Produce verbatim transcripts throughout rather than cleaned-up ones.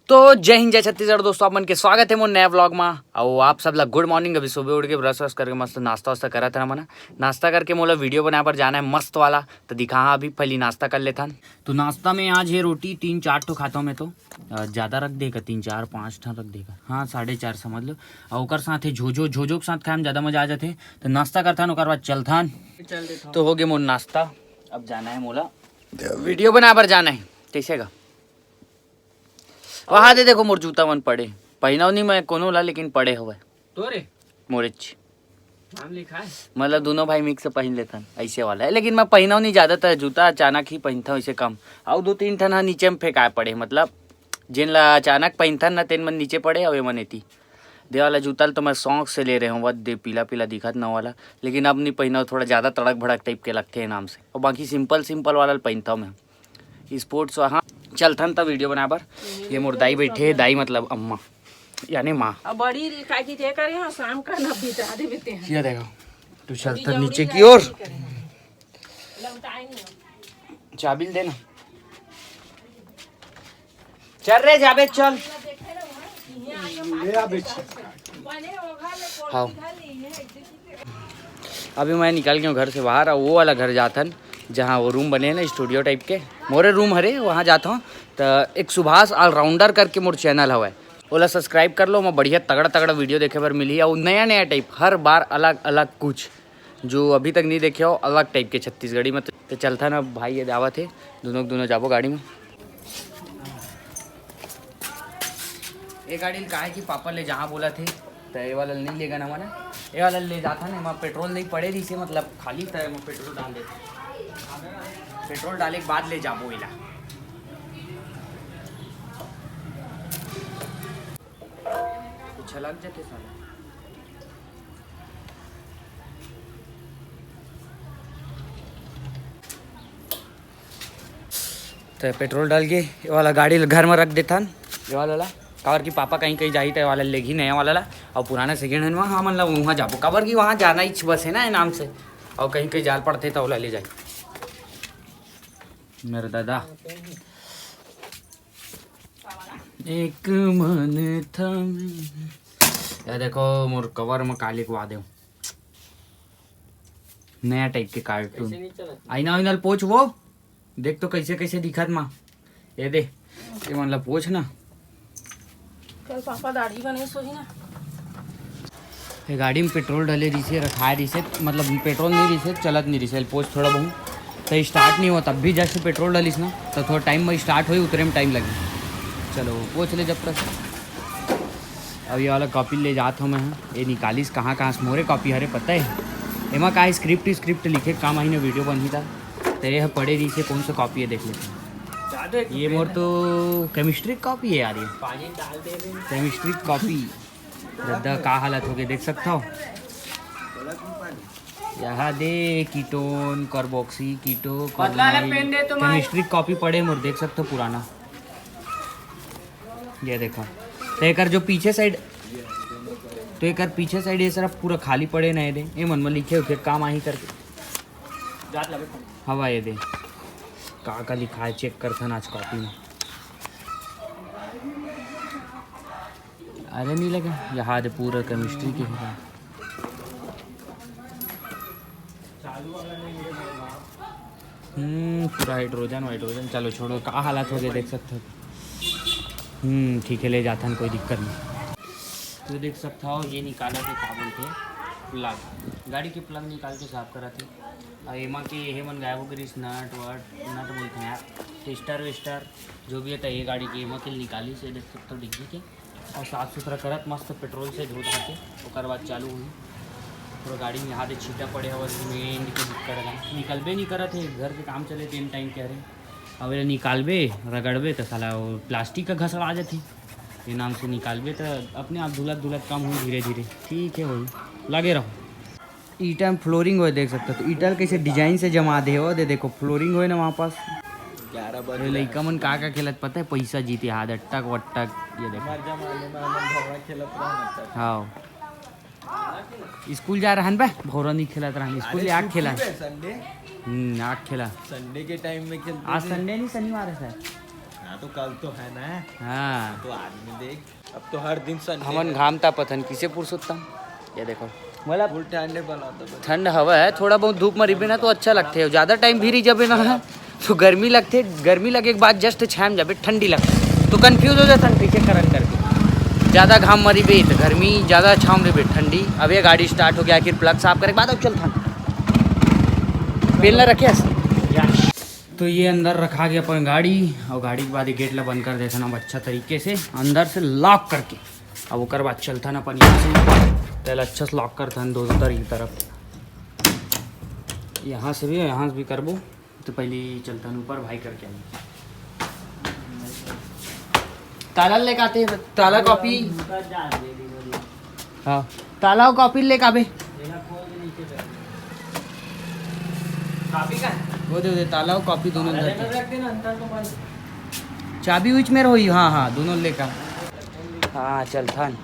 तो जय हिंद, जय छत्तीसगढ़ दोस्तों, आप मन के स्वागत है मोर नया व्लॉग मा। अउ आप सब ला गुड मॉर्निंग। अभी सुबह उठ के ब्रश व्रश करके मस्त नाश्ता वास्ता करत हन हमन। नाश्ता करके मोला वीडियो बनाए बर जाना है मस्त वाला, तो दिखा। हाँ, अभी पहली नाश्ता कर लेथन। तो नाश्ता में आज है रोटी, तीन चार ठो खाता हूँ मैं तो। अ, ज्यादा रख देगा, तीन चार पाँच ठन रख देगा, हाँ, साढ़े चार समझ लो। और ओकर साथ है झोझो, झोझो के साथ खाए में ज्यादा मजा आ जाथे। तो नाश्ता करथन, ओकर बाद चलथन। चल देथन। तो हो गए मोर नाश्ता, अब जाना है मोला वीडियो बनाए बर जाना है। कैसे गा? वहाँ दे देखो, मोर जूता मन पड़े, पहिनाव नहीं मैं कोनो ला, लेकिन पड़े हवय। तोरे? मोरेच। नाम लिखा है? मतलब दोनों भाई मिक्स पहन लेथन, ऐसे वाला है, लेकिन मैं पहिनाव नहीं ज्यादातर जूता, अचानक ही पहनता हूँ इसे कम। अउ दो तीन ठन ह नीचे में फेंकाए पड़े, मतलब जेन ला अचानक पहनथन ना, तेन मन नीचे पड़े, अउ एमन एती। दे वाला जूता ल तो मैं शौक से ले रहे हूँ, वह दे पीला पीला दिखत ना वाला, लेकिन अब नहीं पहनाव, थोड़ा ज्यादा तड़क भड़क टाइप के लगते हैं नाम से, और बाकी सिंपल सिंपल वाला ल पहनता हूँ मैं। स्पोर्ट्स, हाँ, चलथन त वीडियो बनाए बर। ये मोर दाई बैठे हे, दाई मतलब अम्मा, यानी माँ। अब बड़ी काकी ते करे, हाँ, शाम का ना बिता दे बेटे हैं। ये देखो, तू चलथन नीचे की ओर। चाबी ल देना। चल रे जाबे, चल। ले आ बेच। हाँ। अभी मैं निकल गया हूँ घर से बाहर, और वो वाला घर जाथन, जहाँ वो रूम बने हैं ना, स्टूडियो टाइप के, मोरे रूम हरे, वहाँ जाता हूँ। तो एक सुभाष ऑलराउंडर करके मोर चैनल हवय, ओला सब्सक्राइब कर लो। मैं बढ़िया तगड़ा तगड़ा वीडियो देखे बर मिली, और नया नया टाइप, हर बार अलग अलग कुछ, जो अभी तक नहीं देखे हो, अलग टाइप के छत्तीसगढ़ी में। तो, तो चलता ना भाई, ये दावत है, दोनों दोनों जाबो गाड़ी में। ये गाड़ी ल काहे कि पापा ले जहाँ बोला थे, तो ये वाला नहीं लेगा ना हमारा। ये वाला ले जाता ना, एमा पेट्रोल नहीं पड़े रही से, मतलब खाली, तो एमा पेट्रोल डाल देते। पेट्रोल डाले के बाद ले जाबो एला। कुछ अलग जाते साला। तो पेट्रोल डाल के ये वाला गाड़ी ल घर में रख देथन, ये वाला ला। काबर कि पापा कहीं कहीं जाही, तो ये वाला लेगी नया वाला ला, और पुराना सेकंड हैंड में हमन ला वहाँ जाबो, काबर कि वहाँ जाना ही बस है ना, ये नाम से, और कहीं कहीं जाल पड़ते तो ओला ले जाए मेरे दादा। एक मन था। ये देखो मोर कवर में काली को दे, नया टाइप के कार्टून। आईना वाइना ल पोछ वो, देख तो कैसे कैसे दिखत मा। ये दे, ये मन ला पोछ ना। कल पापा दाढ़ी बने सोही ना। ये गाड़ी में पेट्रोल डले रहिसे, रखाए रहिसे, मतलब पेट्रोल नहीं रहिसे, चलत नहीं रहिसे, पोछ थोड़ा बहुत। तो स्टार्ट नहीं हुआ, तब भी जैसे पेट्रोल डलिस ना, तो थोड़ा टाइम में स्टार्ट हुई, उतरे में टाइम लगे। चलो पोछ ले जब तक। अब ये वाला कॉपी ले जात हूँ मैं, ये निकालिस कहाँ कहाँ से मोरे कॉपी हरे पता है। एमा का स्क्रिप्ट स्क्रिप्ट लिखे काम आई ना, वीडियो बनही था। तो ये पड़े रहिसे, कौन सा कॉपी है देख लेते हैं। ये मोर तो केमिस्ट्री कॉपी है यार, ये केमिस्ट्री कॉपी। दद्दा का हालत हो गए देख सकता हो। यहाँ दे कीटोन, कार्बोक्सी, कीटो, पतला वाला पेन दे तो माई। केमिस्ट्री कॉपी पड़े मोर, देख सकते हो पुराना। ये देखा, तो एकर जो पीछे साइड, तो एकर पीछे साइड ये सिर्फ पूरा खाली पड़े ना, ये दे, ये मन में लिखे उठे काम आही करके। हवा ये दे, का का लिखा है चेक करथन आज कॉपी में। अरे नहीं लगे, यहाँ दे पूरा केमिस्ट्री के होगा। हम्म, पूरा हाइड्रोजन वाइड्रोजन। चलो छोड़ो, का हालत हो गए देख सकते हो। हम्म, ठीक है, ले जाथन, कोई दिक्कत नहीं। तो देख सकता हो, ये निकाला थे, का बोलते हैं, प्लग, गाड़ी के प्लग निकाल के साफ करा थे। और एमा के ये मन गायब हो गए, नट वट, नट बोलते हैं यार, टेस्टर वेस्टर, जो भी है, तो ये गाड़ी के एमा के निकाली से देख सकते हो डिग्गी के। और साफ सुथरा करत मस्त पेट्रोल से धो धा के ओकर बाद चालू हुई। पूरा गाड़ी में हाथ छीटा पड़े हवा, सीमेंट के दिक्कत है, निकलबे नहीं करत है। घर के काम चले तीन टाइम कह रहे, अब ये निकालबे, रगड़बे तो साला वो प्लास्टिक का घसड़ा जाती। ये नाम से निकालबे तो अपने आप धुलत धुलत काम हुई धीरे धीरे। ठीक है, वही लगे रहो। ईटा में फ्लोरिंग होए देख सकते हो, तो ईटा ल कैसे डिजाइन से जमा दे हो, दे देखो फ्लोरिंग होए ना वहाँ पास। ग्यारह बज ये रहा है। लइका मन का का खेलत पता है, पैसा जीते हाथ अट्टक वट्टक, ये देखो। हमार जमाने में हमन भौरा खेलत रहन तब। हाँ, स्कूल जा रहन बे, भौरा नहीं खेलत रहन, स्कूल अरे ले आग छुट्टी खेला। बे, संडे। हम्म, आग खेला। संडे के टाइम में खेलते आज थे। संडे नहीं, शनिवार है सर। हाँ, तो कल तो है ना। हाँ। तो आदमी देख, अब तो हर दिन Sunday हमन है। घाम तापत हन, किसे पुरुषोत्तम? ये देखो, मतलब फुल ठंडे वाला तो बस। ठंड हवा है, थोड़ा बहुत धूप म रहिबे ना तो अच्छा लगथे। ज्यादा टाइम भी रही जाबे ना तो गर्मी लगथे, गर्मी लगे के बाद जस्ट छाम जाबे, ठंडी लगथे तो कंफ्यूज हो जाथन कइसे करन करके। ज्यादा घाम म रहिबे तो गर्मी, ज्यादा छाम रहिबे ठंडी। अब ये गाड़ी स्टार्ट हो गया, आखिर प्लग साफ करे के बाद अब चलथन। बेलना रखे हस? तो ये अंदर रखा गया अपन गाड़ी, और गाड़ी के बाद ये गेट ला बंद कर देथन अब अच्छा तरीके से अंदर से लॉक करके। अब ओकर बाद चलथन अपन यहाँ से, पहले अच्छा से लॉक करथन दोनों तरफ की तरफ। यहाँ से भी, यहाँ से भी करबो। तो पहले चलथन ऊपर, भाई करके आए। ताला लेके आते हैं, ताला कॉपी। हाँ, ताला और कॉपी लेके आबे। वो दे दे, ताला और कॉपी दोनों अंदर के। चाबी उच में रही, हाँ हाँ, दोनों लेकर। हाँ, चलथन।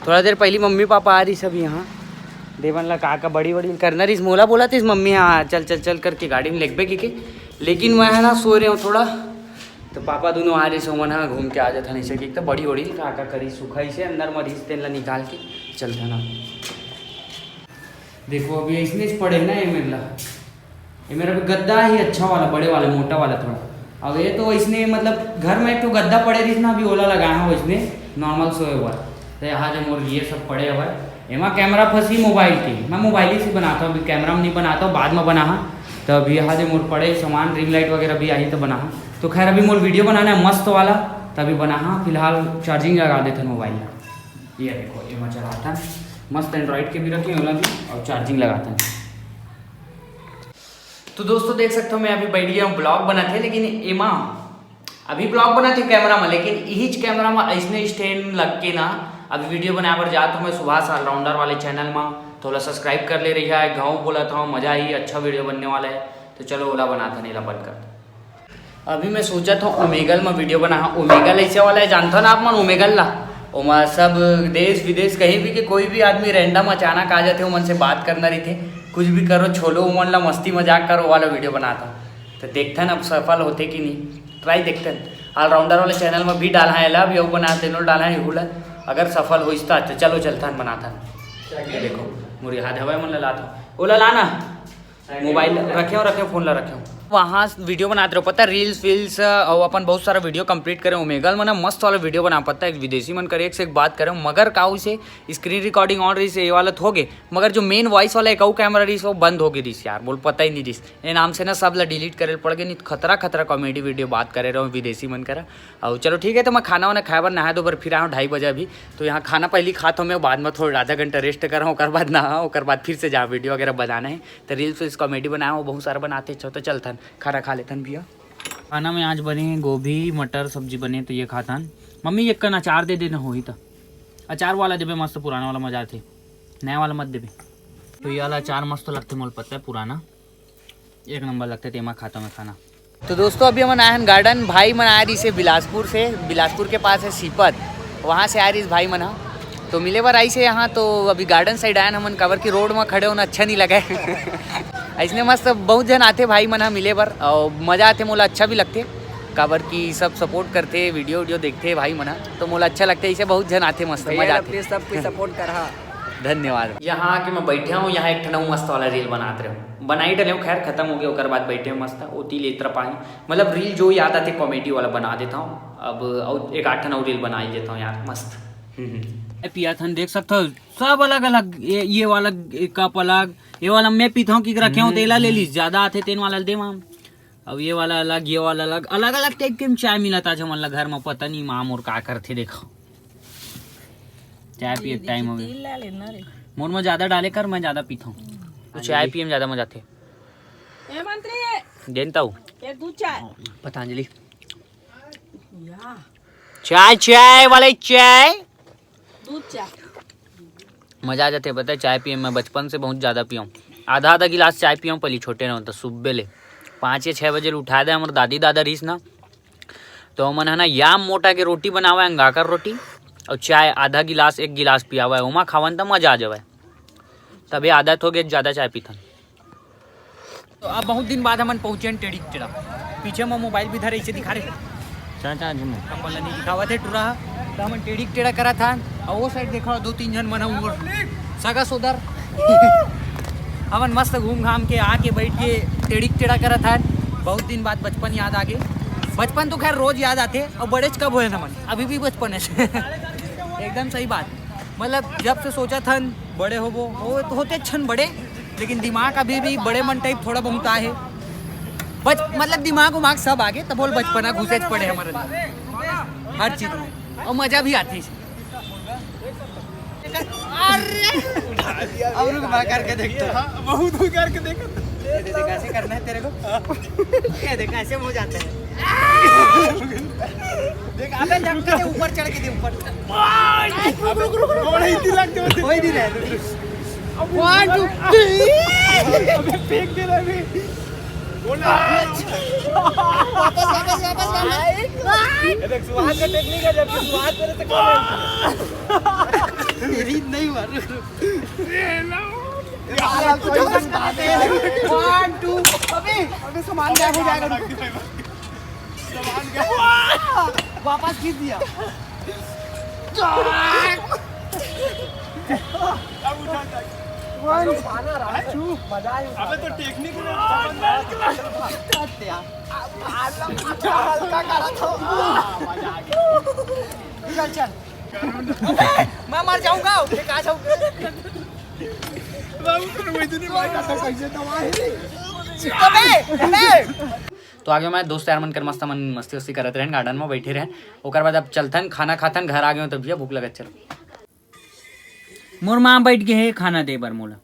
थोड़ा देर पहली मम्मी पापा आ रही सब यहाँ। देवन ला का का बड़ी बड़ी करना रही, मोला बोला थी मम्मी, हाँ चल चल चल करके गाड़ी में लेगबे की के। लेकिन मैं है ना सो रहे हूँ थोड़ा, तो पापा दोनों आ रही से, ओमन हा घूम के आ जाथन। ऐसे कि एक तो बड़ी बड़ी का का करी, सुखाई से अंदर म रहीस, तेन ला निकाल के चलथन। देखो अभी ऐसने पड़े ना ये मेरे ला, ये मेरा भी गद्दा ही अच्छा वाला, बड़े वाला, मोटा वाला थोड़ा। अब ये तो इसने मतलब घर में एक तो गद्दा पड़े रहीस ना, अभी ओला लगाया हूँ इसने नॉर्मल सोए हुआ। तो यहाँ जो मोर ये सब पड़े हुआ है, एमा कैमरा फंसी मोबाइल के, मैं मोबाइल ही से बनाता हूँ, अभी कैमरा में नहीं बनाता हूँ, बाद में बना हाँ। तो अभी यहाँ जो मोर पड़े सामान, रिंग लाइट वगैरह भी आई तो बना हाँ। तो खैर अभी मोर वीडियो बनाना है मस्त वाला, तभी बना हाँ। फिलहाल चार्जिंग लगा देते हैं मोबाइल में। ये देखो, एमा चलाता है मस्त, एंड्रॉइड के भी रखे ओला भी, और चार्जिंग लगाता है। तो दोस्तों देख सकते हो, मैं अभी बैठ गया हूँ ब्लॉग बनाते, लेकिन एमा अभी ब्लॉग बनाते कैमरा में, लेकिन इहीच कैमरा में ऐसने स्टैंड लग के ना अभी वीडियो बनाए बर जात हूँ मैं सुभाष ऑलराउंडर वाले चैनल में। तो ओला सब्सक्राइब कर ले रही है, गाँव बोलत हूँ, मजा ही अच्छा वीडियो बनने वाला है। तो चलो ओला बनाता नहीं, ला बंद कर। अभी मैं सोचत हूँ ओमेगल में वीडियो बना। हाँ, ओमेगल ऐसे वाला है, जानता ना आप मन ओमेगल ला? ओमा सब देश विदेश कहीं भी के कोई भी आदमी रैंडम अचानक आ जाते, ओमन से बात करना रहिथे, कुछ भी करो, छोलो ओमन ला, मस्ती मजाक करो वाला वीडियो बनाता हूँ। तो देखथन अब सफल होते कि नहीं, ट्राई देखथन। ऑलराउंडर वाले चैनल में भी डाला है ला, अभी अउ बना तेनो डाला है, इहू ला। अगर सफल होइस त अच्छा, चलो चलथन बनाथन। ये देखो, मोर हाथ हवाई मन ला लात हूँ, ओला लाना। मोबाइल रखे हो, रखे हो, फोन ला रखे हो। वहाँ वीडियो बनाते रहो, पता है, रील्स वील्स और अपन बहुत सारा वीडियो कंप्लीट करे। ओमेगल में ना मस्त वाला वीडियो बना, पता है, विदेशी मन करे एक से एक बात करे, मगर का उसे स्क्रीन रिकॉर्डिंग ऑन रही से ये वाला तो हो गए, मगर जो मेन वॉइस वाला एक अउ कैमरा रही वो बंद हो गई रही यार, बोल पता ही नहीं रही। ये नाम से ना सब ला डिलीट करे पड़ गए, नहीं तो खतरा खतरा कॉमेडी वीडियो बात करे रहो विदेशी मन करा। और चलो ठीक है, तो मैं खाना वाना खाए बर नहा दो बार फिर आऊँ ढाई बजे अभी। तो यहाँ खाना पहले खाता हूँ मैं, बाद में थोड़ा आधा घंटा रेस्ट कर रहा हूँ, ओकर बाद नहा, ओकर बाद फिर से जा वीडियो वगैरह बनाना है। तो रील्स वील्स कॉमेडी बनाए हो, बहुत सारा बनाते छो, तो चलथन खाना खा लेथन भैया। खाना में आज बने हैं गोभी मटर सब्जी बने, तो ये खाथन। मम्मी एक कन अचार दे देना होही तो, अचार वाला देबे मस्त, पुराना वाला मजा आथे, नया वाला मत देबे। तो ये वाला अचार मस्त लगते मोल पता है, पुराना एक नंबर लगते, तेमा खाता मैं खाना। तो दोस्तों अभी हमन आए हन गार्डन, भाई मन आए रही से बिलासपुर से, बिलासपुर के पास है सीपत, वहाँ से आए रही भाई मन हा। तो मिले बर आई से यहाँ, तो अभी गार्डन साइड आए हन हमन, काबर की रोड में खड़े होना अच्छा नहीं लगे। ऐसने मस्त बहुत जन आते भाई मन हा मिले बर, और मजा आते, मोला अच्छा भी लगते, काबर की सब सपोर्ट करते, वीडियो वीडियो देखते भाई मन हा, तो मोला अच्छा लगते। ऐसे बहुत जन आते, मस्त मजा आते। सब कोई सपोर्ट कर हा। धन्यवाद। यहाँ आके मैं बैठे हूँ, यहाँ एक ठन अउ मस्त वाला रील बनात रहे हूँ, बनाई डले हूँ, खैर खत्म हो गया, ओकर बाद बैठे हूँ मस्त ओती लेत रह पाए, मतलब रील जो याद आते कॉमेडी वाला बना देता हूँ। अब अउ एक आठ ठन अउ रील बना ही देता हूँ यार, मस्त। हम्म, हम्म। ए पिया थन देख सकते हो, सब अलग अलग, ये, ये वाला कप अलग, ये वाला मैं पीता हूँ कि रखे हूँ, तेला ले ली, ज्यादा आते तेन वाला दे माम। अब ये वाला अलग, ये वाला अलग, अलग अलग टाइप के चाय मिला था हमन ला घर में, पता नहीं माँ मोर का करथे। देखो चाय पिए टाइम हो गया। मोर में ज्यादा डाले कर, मैं ज्यादा पीता हूँ। तो चाय पिए में ज्यादा मजा आथे। ए मंत्री, जनता हूँ। एक दूध चाय। पतंजलि। या चाय, चाय वाले चाय। दूध चाय। मजा आ जाते, पता है, चाय पिए में। बचपन से बहुत ज्यादा पिया हूँ, आधा आधा गिलास चाय पिया हूँ पहले छोटे रहूँ तो। सुबह ले पाँच या छः बजे ले उठा दे हमर दादी दादा रहीस ना, तो हमन है ना याम मोटा के रोटी बनावा है, अंगाकर रोटी, और चाय आधा गिलास एक गिलास पियावा है, ओमा खावन त मजा आ जावे। तभी आदत हो गई ज्यादा चाय पीथन। तो अब बहुत दिन बाद हमन पहुंचे हैं टेढ़ी टेढ़ा। पीछे में मोबाइल भी धरे, इसे दिखा रहे। चाचा झूमो। अपन ला नहीं दिखावत हे टूरा ह। त हमन टेढ़ी टेढ़ा करत हन। अउ वो साइड देखा, दो तीन झन मन ह उमर सगा सोदर। हमन मस्त घूम घाम के आके बैठ के टेढ़ी टेढ़ा करत हन। बहुत दिन बाद बचपन याद आ गे। बचपन तो खैर रोज याद आथे, अउ बड़ेच कब होए हमन, अभी भी बचपन हे। एकदम सही बात। मतलब जब से सोचत हन बड़े होबो, वो तो होते छन बड़े, लेकिन दिमाग अभी भी बड़े मन टाइप थोड़ा बहुत आहे। बच मतलब दिमाग उमाग सब आगे, तब बोल बचपना घुसेच पड़े हमारे अंदर। हर चीज में। अउ मजा भी आथे। अरे! अब रुक, मैं करके देखता हूँ। हाँ, बहुत दूर करके देखा। ये देख, ऐसे करना है तेरे को। ये देख, ऐसे हो जाते हैं। देख, अबे धक्का दे, ऊपर चढ़ के दे, ऊपर। रुक, रुक, रुक, रुक। बड़ा हिंदी लगते होते। कोई नहीं रहे। One, two, three। अबे फेंक दे रहा है अभी। वापस, वापस, वापस, वापस। ये देख, सुहास का टेक्निक है, जबकि सुहास मेरे से कम है। तेरी नहीं हुआ, रुक, रुक। One, two, अबे, अबे सामान गायब हो जाएगा। सामान गायब। वापस खींच दिया। अब उठा, उठा। One, two। अबे तो टेक्निक में समझ में आ गया। हल्का करा था। चल, चल। मैं मर जाऊंगा, ये कहाँ जाऊंगा? बाबू, पर वही तो नहीं भाई, कैसे दवा है? अबे, अबे। तो आगे मैं दोस्त यार मन कर मस्त मन मस्ती वस्ती करत रहन, गार्डन में बैठे रहन। ओकर बाद अब चलथन, खाना खाथन, घर आ गए हो तो भैया भूख लगत चल। मोर माँ बैठ गए है खाना दे बर मोला,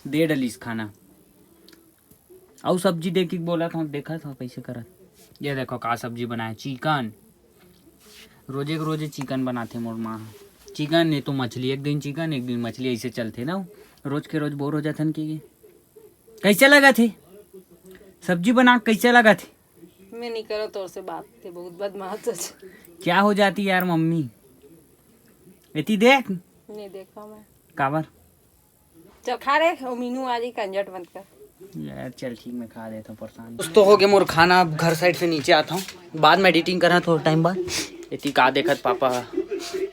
दे डलिस खाना। अउ सब्जी देख के बोला था, देखा था कैसे करत। ये देखो का सब्जी बनाए, चिकन। रोजे के रोजे चिकन बनाथे मोर माँ। चिकन नहीं तो मछली, एक दिन चिकन एक दिन मछली, ऐसे चलथे ना। रोज के रोज बोर हो जाथन कि कैसे लगा थे सब्जी बना, कैसे लगा थे? मैं नहीं करो तोर से बात, ते बहुत बदमाश है। क्या हो जाती यार मम्मी? एती देख। नहीं देखा मैं। काबर? चल खा रे, ओ मीनू आ जाई, कंजट मत कर। यार चल ठीक, मैं खा देता हूँ, परेशान। दोस्तों, हो गया मोर खाना, अब घर साइड से नीचे आता हूँ, बाद में एडिटिंग करना थोड़ा टाइम बाद। एती का देखत पापा,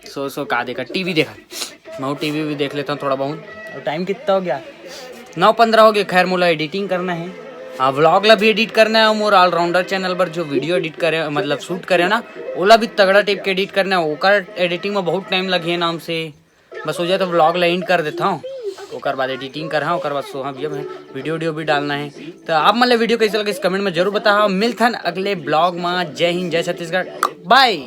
सो सो का देखत, टीवी देखत। मैं टीवी भी देख लेता हूँ थोड़ा बहुत। और टाइम कितना हो गया? नौ पंद्रह हो गया। खैर, मोला एडिटिंग करना है, हाँ, व्लॉग ला भी एडिट करना है, और मोर ऑलराउंडर चैनल पर जो वीडियो एडिट करे, मतलब शूट करे ना, ओला भी तगड़ा टाइप के एडिट करना है। ओकर एडिटिंग में बहुत टाइम लगे नाम से। बस हो जाए तो व्लॉग ला एंड कर देता हूँ, ओकर बाद एडिटिंग कर, हाँ, ओकर बाद सोहा भी, वीडियो वीडियो भी डालना है। तो आप मन ला वीडियो कैसे लगे, कमेंट में जरूर बताहा। मिलथन अगले व्लॉग में। जय हिंद, जय छत्तीसगढ़, बाय।